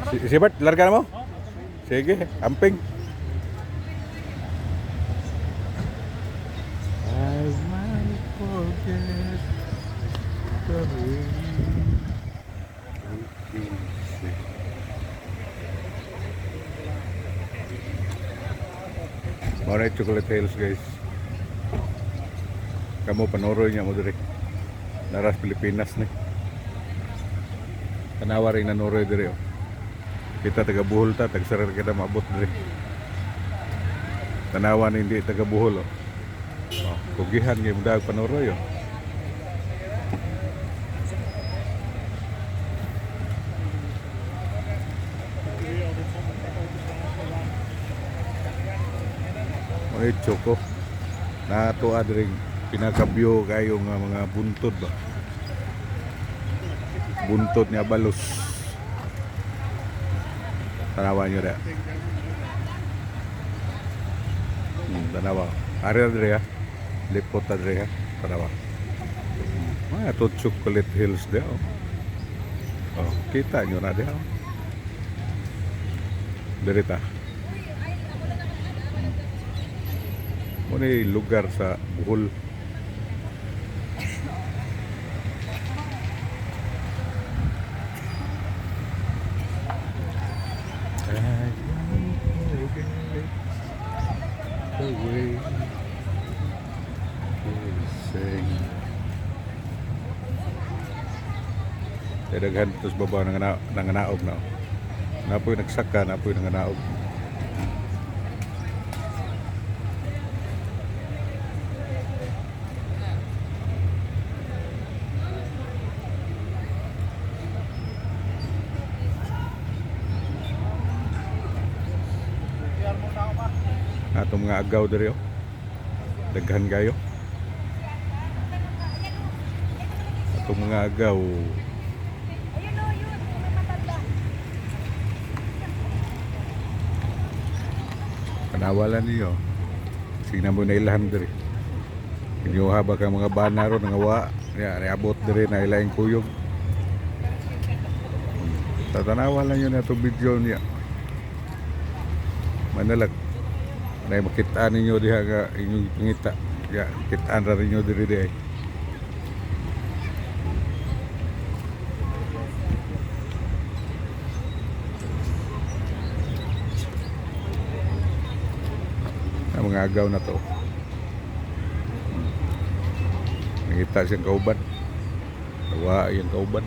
Si Bert, larga na mo? Sige, amping. I might forget the way we say. Mao Chocolate Hills, guys. Kamo panoroy niya mo diri. Naras Pilipinas ni. Tanawa rin nanoroy diri oh. Kita taga Bohol ta, tag sarar kita maabot diri. Tanawa ni hindi taga Bohol oh. Oh, kugihan kay mudag panoroy oh. Mga choco. Natua diri pinakabyo kayo nga mga buntod ba. Buntod ni Abalos. Tanawa nyo na. Tanawa. Ari na diri ha. Lipot na diri ha. Tanawa. Mga to Chocolate Hills di oh. Oh, kita nyo na di oh. Diri ta. Muna yung lugar sa Bohol. I won't forget the way we sing. Kaya daghan ito sa baba nanganaog na. Napoy nagsaka, napoy nanganaog. Atong mga agaw diri oh. Daghan kayo. Atong mga agaw. Ayun o, yun. May matanda. Kanawalan niyo. Signan mo na ilahan diri. Inyo ba ka mga bana ron nga wa ya niabot diri na ilaing kuyog. Tatanawa lang yun na itong video niya. Manalak. Na makita ninyo diha nga inyong pangita. Ya, kitaan ra ninyo diri di ay. Ang mga agaw na to. Nangita siyang kauban. Wa yung kauban.